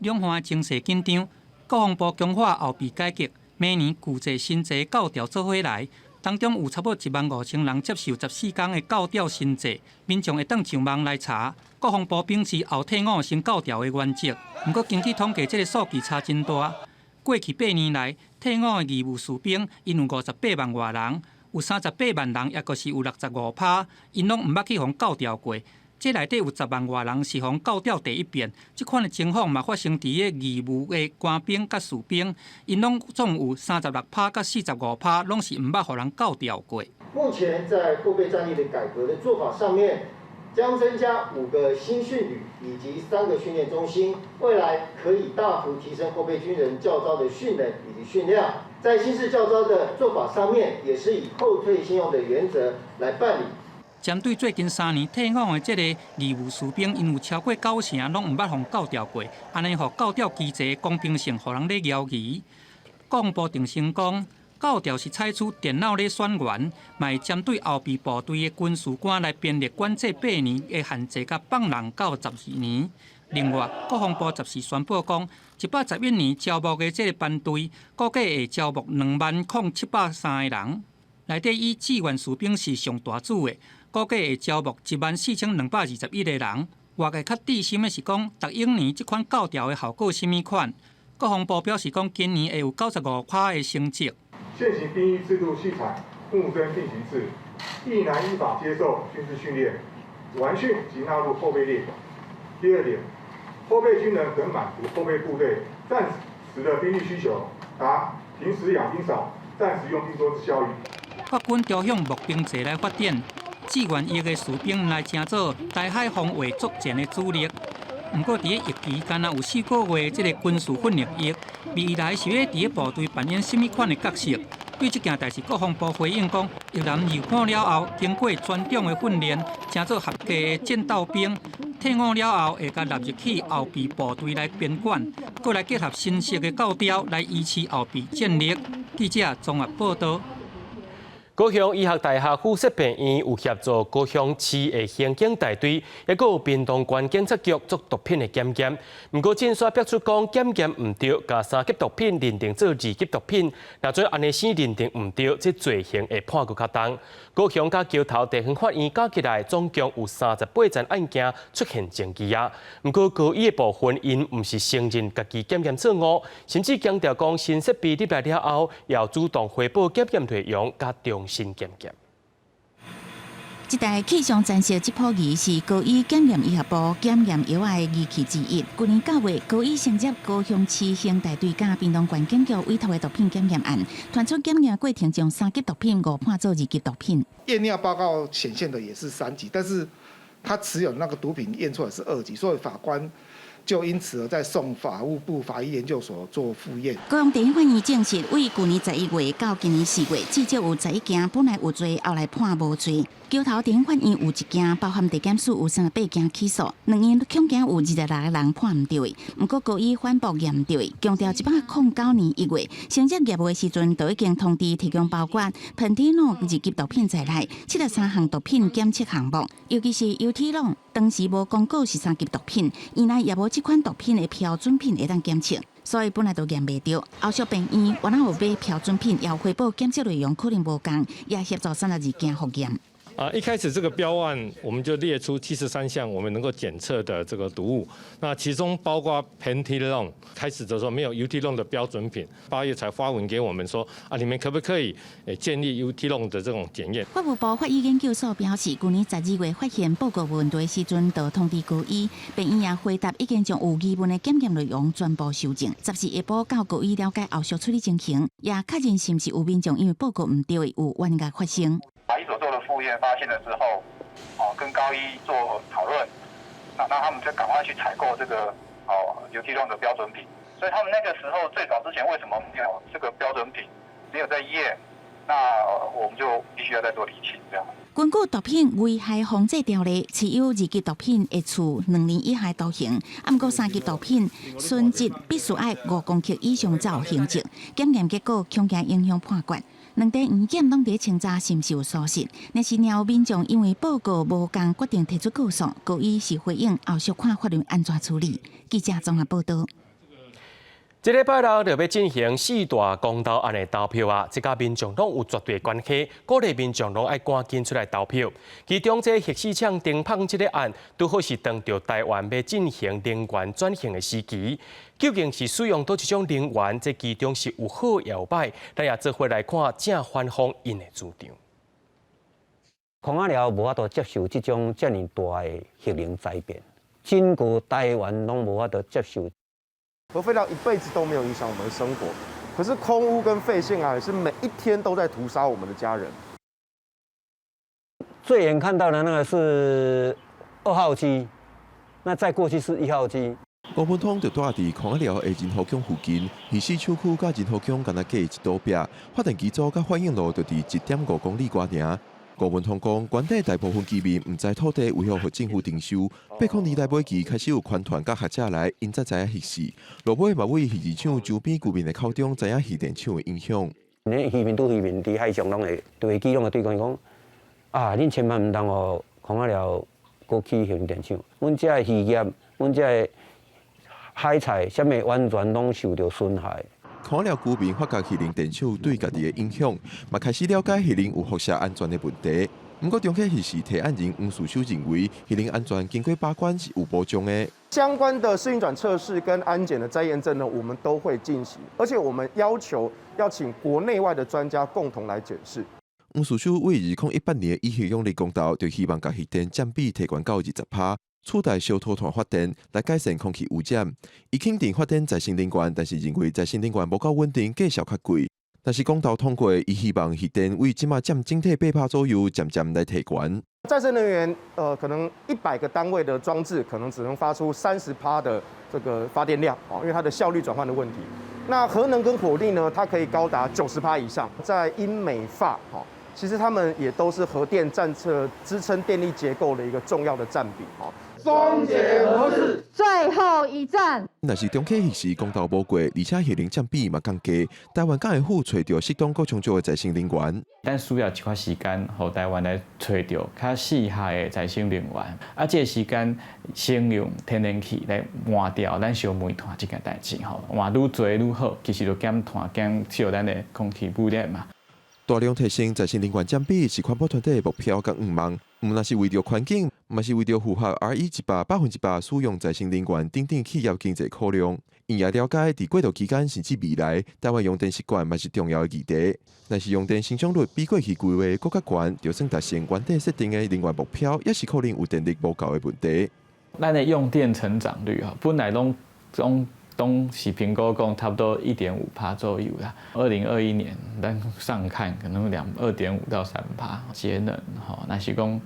兩岸情勢緊張，國防部強化後備改革，明年舊制新制教調做伙來，當中有差不多15,000人接受14工的教調新制，民眾會當上網來查。國防部秉持後退伍先教調的原則，毋過根據統計，這个數據差真大。過去8年來，退伍的義務士兵𪜶有58萬外人，有38萬人，抑閣是有65%，𪜶攏毋捌去予教調過。這內底有10萬外人是予教調第一遍，這款的情況嘛發生佇个義務的官兵佮士兵，𪜶攏總有36%佮45%，攏是毋捌予人教調過。
目前在後備戰力的改革的做法上面，將增加5個新訓旅以及3個訓練中心，未來可以大幅提升後備軍人教召的訓能以及訓量。在新式教召的做法上面，也是以後退先用的原則來辦理。
針對最近3年退伍的這个義務士兵，𪜶有超過九成攏毋捌予教調過，按呢予教調機制公平性，予人咧枵疑。國防部澄清講，教調是採取電腦咧選員，嘛會針對後備部隊的軍事官來編列管制八年的限制，佮放人到12年。另外，國防部14宣布講，111年招募的這个班隊，估計會招募20,703個人，內底以志願士兵是上大主的。估計會招募14,221個人。外界較擔心的是講，逐永年這款教調的效果啥物款？國防部表示講，今年會有95%的成績。
現行兵役制度系採募徵並行制，役男依法接受軍事訓練，完訓即納入後備列管。第二點，後備軍人可滿足後備部隊戰時的兵力需求，達平時養兵少、戰時用兵多之效益。
國軍朝向募兵制來發展。志願役的士兵來成做台海防衛作戰的主力。毋過，佇咧役期敢若有4個月，這个軍事訓練役，未來是欲佇咧部隊扮演啥物款的角色？對這件代誌，國防部回應講，役男入伍了後，經過專長的訓練，成做合格的戰鬥兵。退伍了後，會共納入去後備部隊來編管，閣來結合新式的教調來維持後備戰力。記者綜合報道。
高雄醫學大學附設病院有協助高雄市的刑警大隊，抑閣有屏東縣警察局做毒品的檢驗。毋過偵查逼出講檢驗毋著，共三級毒品認定做二級毒品。若準按呢先認定毋著，這罪刑會判閣較重。高雄佮橋頭地方法院加起來總共有38件案件出現爭議啊。毋過高醫的部分，𪜶毋是承認家己檢驗錯誤，甚至強調講新設備入來了後，要主動回報檢驗內容，佮重新檢驗。
這台氣象站式質譜儀是高醫檢驗醫學部檢驗藥的儀器之一。去年9月，高醫承接高雄市刑大隊佮屏東縣警局委託的毒品檢驗案，傳出檢驗過程中三級毒品誤判做二級毒品。
驗尿報告顯現的也是三級，但是他持有那個毒品驗出來是二級，所以法官就因此而再送法務部法醫研究所做複驗。
高雄地方法院證實，對舊年11月到今年4月，至少有11件本來有罪，後來判無罪。橋頭地方法院有一件，包含地檢署有38件起訴，兩院恐驚有26個人判毋著。毋過高醫反駁驗著，強調109年1月承接業務的時陣，就已經通知提供包括噴天攏二級毒品在內，73項毒品檢測項目，尤其是優體朗，當時無公告是三級毒品，院內也無這款毒品的標準品會當檢測，所以本來就驗袂著。後續病院原來有買標準品，也回報檢測內容可能無仝，也協助32件複驗。
啊，一開始這個標案，我們就列出73項我們能夠檢測的這個毒物，那其中包括 Pentylone，開始的時候沒有 Eutylone 的標準品，8月才發文給我們說，啊，你們可不可以建立 Eutylone 的這種檢驗？
法務部法醫研究所表示，舊年12月發現報告問題時陣，就通知高醫，病院也回答已經將有疑問的檢驗內容全部修正。14下晡到高醫了解後續處理情形，也確認是毋是有民眾因為報告毋對有冤案發生。
法醫所做的複驗發現了之後，哦，跟高醫做討論，那他們就趕快去採購這個哦優體龍的標準品。所以他們那個時候最早之前為什麼沒有這個標準品，沒有在驗，那我們就必須要再做釐清這樣。
根據毒品危害防制條例，持有二級毒品會處2年以下徒刑，啊，毋過三級毒品殉職必須愛5公克以上才有刑責。檢驗結果恐驚影響判決。兩地院檢攏佇清查是毋是有疏失？若是有民眾因為報告無仝決定提出告訴，高醫是回應後續看法律按怎處理。記者綜合報道。
這禮拜六就欲進行四大公投案的投票啊！這佮民眾攏有絕對關係，鼓勵民眾攏愛趕緊出來投票。其中，這核四廠停放這個案，拄好是當著台灣欲進行能源轉型的時期。究竟是使用佗一種能源，這其中是有好也有歹，咱也做伙來看正反方𪜶的主張。
空仔寮無法度接受這種遮爾大的核能災變，整個台灣攏無法度接受。
核廢料一輩子都沒有影響我們的生活，可是空污跟肺腺癌是每一天都在屠殺我們的家人。
最遠看到的那個是2號機，那再過去是1號機。
吳文通就蹛佇空仔寮的仁和鄉附近，魚市場區佮仁和鄉干焦隔一堵壁，發電機組佮反應爐就佇1.5公里外爾。吳文通講，原底大部分居民毋知土地為何予政府徵收。802年尾期開始有環團佮學者來，𪜶才知影核四。落尾嘛對魚市場周邊居民的口中知影核電廠的影響。
恁漁民對漁民佇海上攏會飛機攏會對講講，啊，恁千萬毋通予空仔寮閣起核電廠，阮遮的漁業，阮遮的海菜，啥物完全攏受著損害。
空仔寮居民發覺核能電廠對家己的影響，嘛開始了解核能有輻射安全的問題。毋過，中核核四提案人黃樹修認為，核能安全經過把關是有保障的。
相關的試運轉測試跟安檢的再驗證呢，我們都會進行，而且我們要求要請國內外的專家共同來檢視。
黃樹修對2018年的以核養綠公投，就希望共核電佔比提懸到20%，取代燒塗炭發電來改善空氣污染。伊肯定發展再生能源，但是認為再生能源無夠穩定，價數較貴。但是公投通過，伊希望核電為這馬佔整體8%左右，漸漸來提懸。
再生能源，可能100個單位的裝置，可能只能發出30%的這個發電量，哦，因為它的效率轉換的問題。那核能跟火力呢，它可以高達90%以上。在英美法，哈，其實他們也都是核電政策支撐電力結構的一個重要的佔比，哦。
終結核四
最後一戰。
若是重啟核四公投無過，而且核能佔比嘛降低，台灣敢會赴揣著適當閣充足的再生能源。
咱需要一寡時間，予台灣來揣著較適合的再生能源。啊，這個時間先用天然氣來換掉咱燒煤炭這件代誌吼，換愈濟愈好，其實就減碳減少咱的空氣污染嘛。
大量提升再生能源佔比是環保團體的目標佮願望，毋但是為著環境，嘛是為著符合 RE100 100%使用再生能源等等企業經濟考量。𪜶也了解，佇過渡期間甚至未來，台灣用電習慣嘛是重要的議題。若是用電成長率比過去規劃閣較懸，就算達成原底設定的能源目標，也是可能有電力無夠的問題。
咱的用電成長率吼，本來攏是評估講差不多1.5趴左右啦。2021年，咱上看可能2.5到3趴節能吼，若是講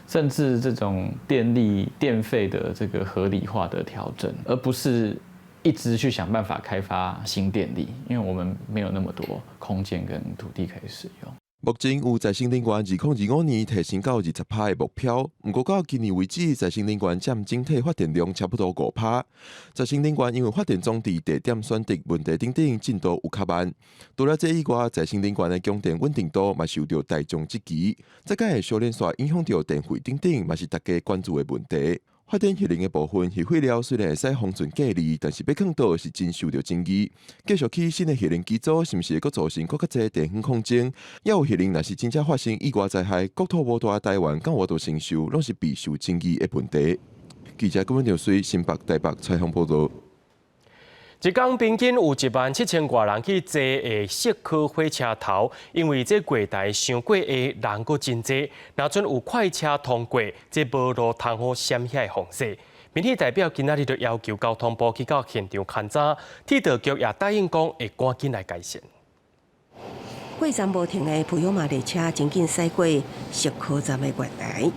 甚至這種電力電費的這個合理化的調整，而不是一直去想辦法開發新電力，因為我們沒有那麼多空間跟土地可以使用。
目前有再生能源2025年提升到20趴的目標，毋過到今年為止，再生能源佔整體發電量差不多5趴。再生能源因為發電裝置地點選擇問題等等，進度有較慢。除了這以外，再生能源的供電穩定度嘛受著大眾質疑，這敢會燒連線影響著電費等等，嘛是大家關注的問題。發展核能的部分，核廢料雖然會使封存隔離，但是欲囥佗是真受著爭議。繼續起新的核能機組，是毋是會閣造成閣較濟地方抗爭？抑有核能若是真正發生意外災害，國土無大台灣敢有法度承受，攏是備受爭議的問題。記者郭文耀隨新北、台北採訪報導。
一工平均有1萬7千外人去坐的竹科火車頭，因為這月台傷過下，人閣真濟。若準有快車通過，這無路通予閃遐的方式。民意代表今仔日就要求交通部去到現場勘查，鐵道局也答應講會趕緊來改善。
過站無停的普悠瑪列車真緊駛過竹科站的月台。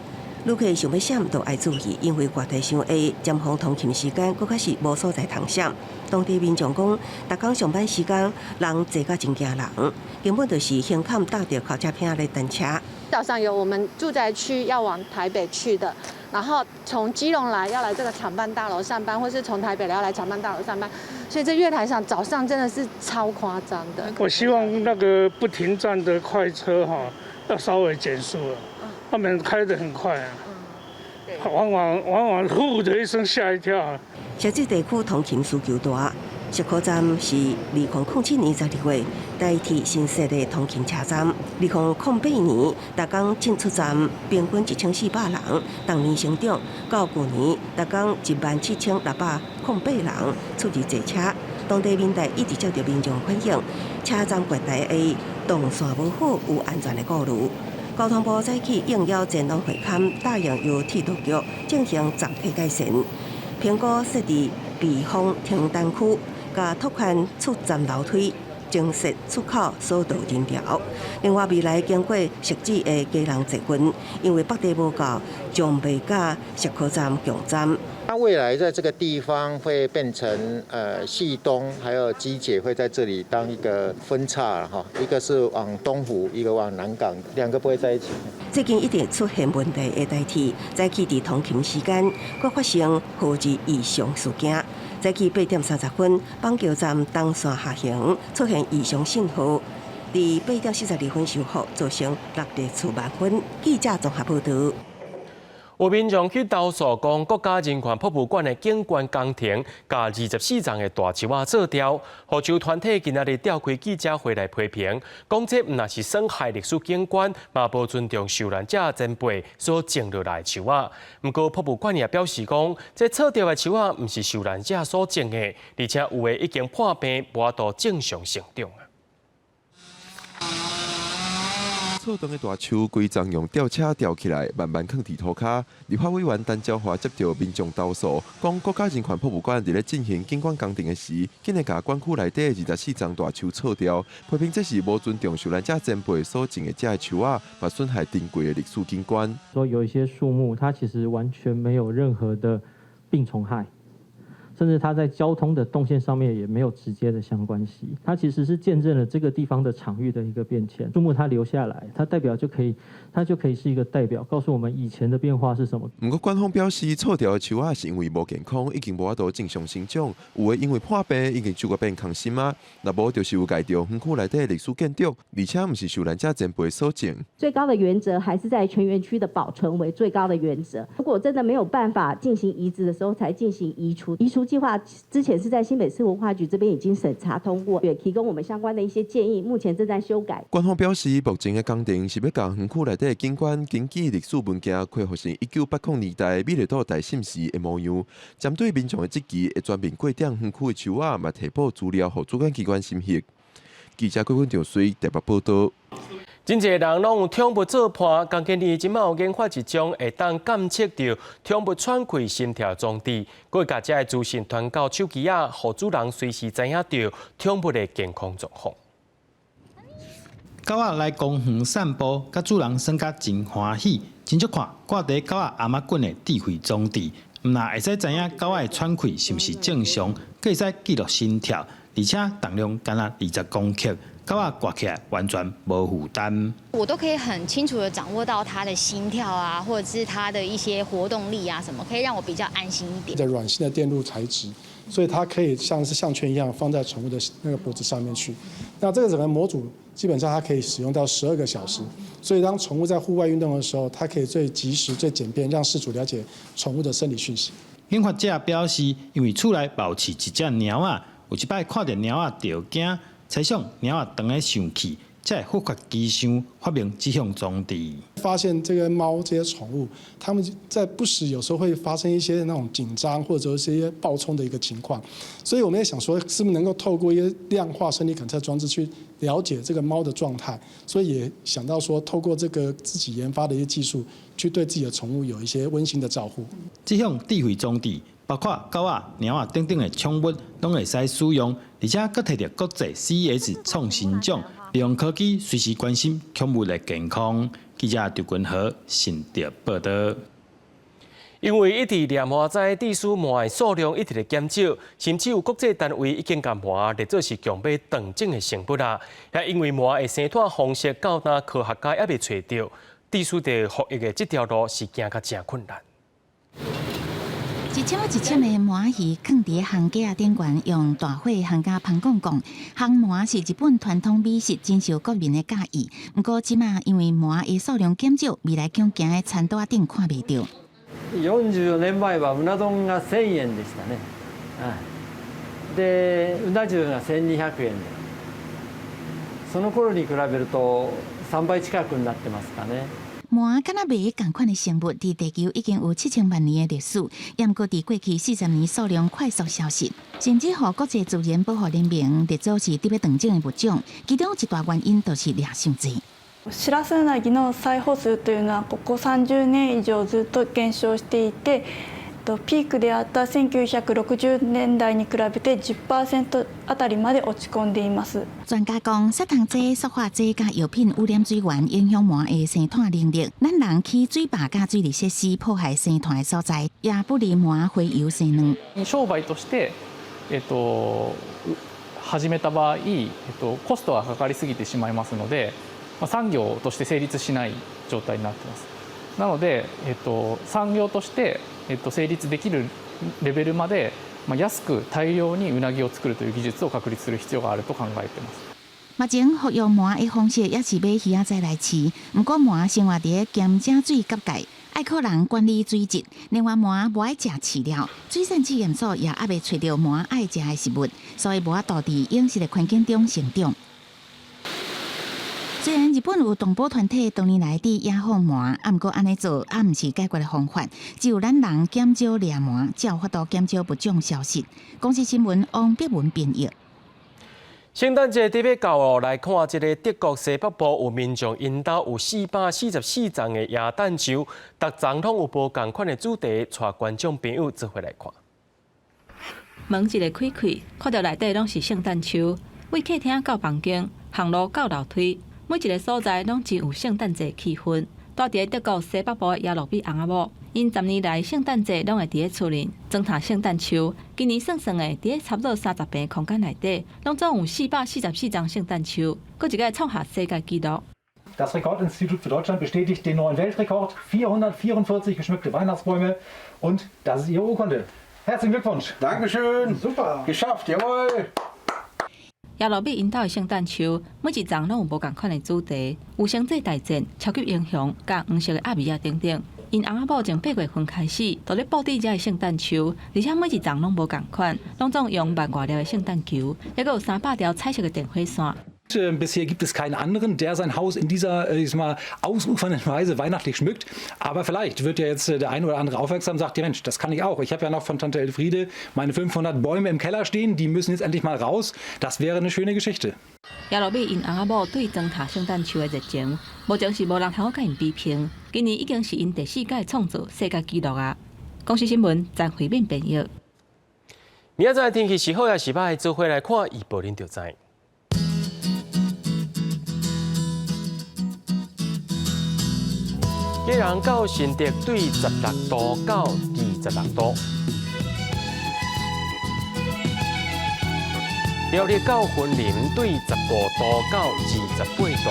旅客想欲閃都愛注意，因為月台傷下，尖峰通勤時間閣較是無所在通閃。當地民眾講，逐工上班時間人濟甲真驚人，根本就是胸坎搭著尻脊骿咧等車。
早上有我們住宅區要往台北去的，然後從基隆來要來這個廠辦大樓上班，或是從台北來要來廠辦大樓上班，所以這月台上早上真的是超誇張的。
我希望那個不停站的快車哈，要稍微減速了。他們開得很快啊，往往往往呼的一聲嚇一跳。
汐止地區通勤需求大，竹科站是2007年12月代替新設的通勤車站。2008年，逐工進出站平均1400人，逐年成長。到舊年，逐工1萬7608人出入坐車。當地民代一直接著民眾反映，車站月台的動線無好，有安全的顧慮。交通部早起應邀前往會勘，答應由鐵道局進行暫體改善，評估設置避風停單區，佮拓寬出站樓梯，增設出口疏導人潮。另外，未來經過汐止的基隆捷運，因為北地無夠，將袂佮竹科站共站。
那未來在這個地方會變成汐東還有機捷會在這裡當一個分叉哈，一個是往東湖，一個往南港，兩個不會在一起。
最近一直出現問題的台鐵，早起佇通勤時間，閣發生號誌異常事件。早起8點30分，板橋站東線下行出現異常信號，佇8點42分修復，造成六列次慢分。記者綜合報導。
有民眾去投訴講，國家人權博物館的景觀工程，共24叢的大樹仔做掉，護樹團體今仔日召開記者會來批評，講這毋但是損害歷史景觀，嘛無尊重受難者前輩所種落來的樹仔。毋過博物館也表示講，這鑿掉的樹仔毋是受難者所種的，而且有的已經破病，無法度正常成長。
錯斷的大樹，規叢用吊車吊起來，慢慢囥佇塗跤。立法委員陳昭華接著民眾投訴，講國家人權博物館佇咧進行景觀工程的時，竟然共館區內底24叢大樹鑿掉，批評這是無尊重受難者前輩所種的這个樹仔，嘛損害珍貴的歷史景觀。
說有一些樹木，它其實完全沒有任何的病蟲害，
甚至它在交通的動線上面也沒有直接的相關係。它其實是見證了這個地方的場域的一個變遷。樹木它留下來，它代表就可以，它就可以是一個代表，告訴我們以前的變化是什麼。
毋過官方表示，錯掉的樹仔是因為無健康，已經無法度正常生長；有的因為破病已經蛀甲變空心啊，若無就是有礙著園區內底歷史建築，而且毋是受咱遮前輩所種。
最高的原則還是在全園區的保存為最高的原則。如果真的沒有辦法進行移植的時候，才進行移除。移除計劃之前是在新北市文化局這邊已經審查通過，也提供我們相關的一些建議，目前正在修改。
官方表示，目前的工程是欲共園區內底的景觀根據歷史文件恢復成1980年代美麗島大審時的模樣。針對民眾的質疑，會全面過點園區的樹仔，嘛提報資料予主管機關審核。記者郭文長水台北報道。
真濟人攏有寵物做伴，工研院這擺有研發一種會當監測著寵物喘氣、心跳裝置，閣會共這个資訊傳到手機仔，予主人隨時知影著寵物的健康狀況。
狗仔來公園散步，佮主人耍甲真歡喜，真足看掛佇狗仔頷頸的智慧裝置，毋但會使知影狗仔的喘氣是毋是正常，閣會使記錄心跳，而且重量干焦20公克。狗仔掛起來完全無負擔。
我都可以很清楚的掌握到它的心跳啊，或者是它的一些活動力啊，什麼可以讓我比較安心一點。
的軟性的電路材質，所以它可以像是項圈一樣放在寵物的那個脖子上面去。那這個整個模組基本上它可以使用到12個小時，所以當寵物在戶外運動的時候，它可以最及時、最簡便讓飼主了解寵物的生理訊息。
研發者表示，因為厝內嘛有飼一隻貓仔，有一擺看著貓仔就驚。猜想貓仔當咧生氣，才會忽發奇想發明這項裝置。
發現這個貓這些寵物，它們在不時有時候會發生一些那種緊張或者是一些暴衝的一個情況，所以我們也想說，是不是能夠透過一些量化生理感測裝置去了解這個貓的狀態，所以也想到說，透過這個自己研發的一些技術，去對自己的寵物有一些溫馨的照護。
這項智慧裝置包括狗仔、貓仔等等的寵物，攏會使使用，而且閣提著國際 CES 創新獎，利用科技隨時關心寵物的健康。記者劉君和新竹報道。
因為一直掠蟆災，致使蟆的數量一直咧減少，甚至有國際單位已經共蟆列做是強欲斷種的生物啦。也因為蟆的生湠方式到今科學家猶未揣著，致使著復育的這條路是行甲誠困難。
一針一針的鰻魚囥佇烘架仔頂懸，用大火烘甲芳摃摃。烘鰻是日本傳統美食，真受國民的佮意。毋過這馬因為鰻的數量減少，未來恐驚佇餐桌仔頂看袂著。
44年前はうな丼が1000円でしたね。で、うな重が1200円で、その頃に比べると3倍近くになってますかね。
鰻敢若袂仝款的生物，佇地球已經有7000萬年的歷史，毋過佇過去40年數量快速消失，甚至予國際自然保護聯盟列做是佇欲斷種的物種。其中一大原因就是掠傷濟。
シラスウナギの採捕数というのはここ30年以上ずっと減少していて、ピークであった1960年代に比べて10%あたりまで落ち込んでいます。
專家講，殺蟲劑、塑化劑佮藥品污染水源，影響鰻的生湠能力。咱人起水壩佮水利設施破壞生湠的所在，也不利鰻洄游生卵。
商売として、始めた場合、コストがかかりすぎてしまいますので、産業として成立しない状態になっています。なので、産業として、成立できるレベルまで、安く大量にうなぎを作るという技術を確立する必要があると考えています。
目前復育鰻的方式也是買魚仔仔來飼，毋過鰻生活佇鹹井水結界，愛靠人管理水質。另外鰻無愛食飼料，水產試驗所也猶未揣著鰻愛食的食物，所以無法度佇養殖的環境中成長。雖然日本有動保團體多年來佇野放鰻，啊，毋過按呢做也毋是解決的方法。只有咱人減少掠鰻，才有法度減少物種消失。公視新聞王碧文編譯。
聖誕節佇欲到哦，來看這个德國西北部有民眾𪜶兜有444叢的耶誕樹，逐叢攏有無仝款的主題，帶觀眾朋友做伙來看。
門一个開開，看著內底攏是聖誕樹，對客廳到房間，行路到樓梯，每一个所在攏真有聖誕節氣氛。蹛佇德國西北部的耶洛比翁仔某， 𪜶十年來聖誕節攏會佇咧厝裡裝塔聖誕樹。今年算算的，佇咧差不多30平空間內底，攏總有444叢聖誕樹，閣一擺創下世界紀錄。
Das Rekordinstitut für Deutschland bestätigt den neuen Weltrekord: 444 geschmückte Weihnachtsbäume. Und das ist Ihre Urkunde. Herzlichen Glückwunsch.
Dankeschön. Super. Geschafft, jawohl.
耶路米𪜶兜的聖誕樹，每一叢攏有無仝款的主題，有星際大戰、超級英雄、佮黃色的鴨兒仔等等。𪜶翁仔某從8月份開始，就咧佈置遮的聖誕樹，而且每一叢攏無仝款，攏總用萬外粒的聖誕球，猶閣有300條彩色的電火線。
Bisher gibt es keinen anderen, der sein Haus in dieser, ich sag mal, ausufernden Weise weihnachtlich schmückt. Aber vielleicht wird ja jetzt der eine oder andere aufmerksam und sagt: Ja Mensch, das kann ich auch. Ich habe ja noch von Tante Elfriede meine 500 Bäume im Keller stehen, die müssen jetzt endlich mal raus. Das wäre eine schöne Geschichte.
耶路米𪜶翁仔某對裝塔聖誕樹的熱情，目前是無人通好共𪜶比拼。今年已經是𪜶第四屆創造世界紀錄啊！公視新聞詹慧敏編譯。
明仔載天氣是好抑是䆀，做伙來看預報，恁就知。基隆到新竹對16度到26度，苗栗到雲林對15度到28度，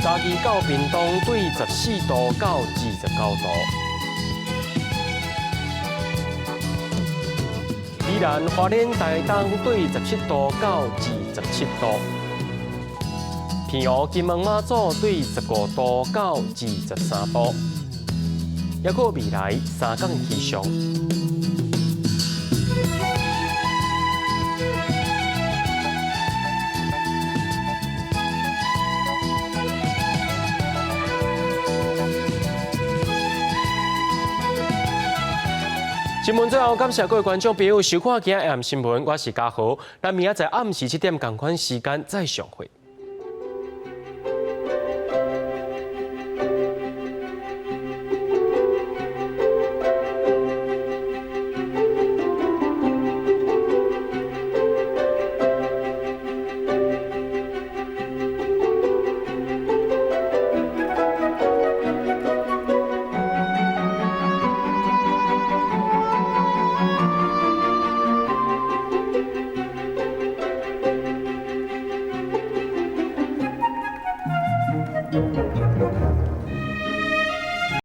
嘉義到屏東對14度到29度，宜蘭花蓮台東對17度到27度。澎湖金門馬祖對15度到23度，抑閣未來3工氣象。新聞最後，感謝各位觀眾朋友收看今仔暗新聞，我是嘉豪，咱明仔載暗時7點仝款時間再相會。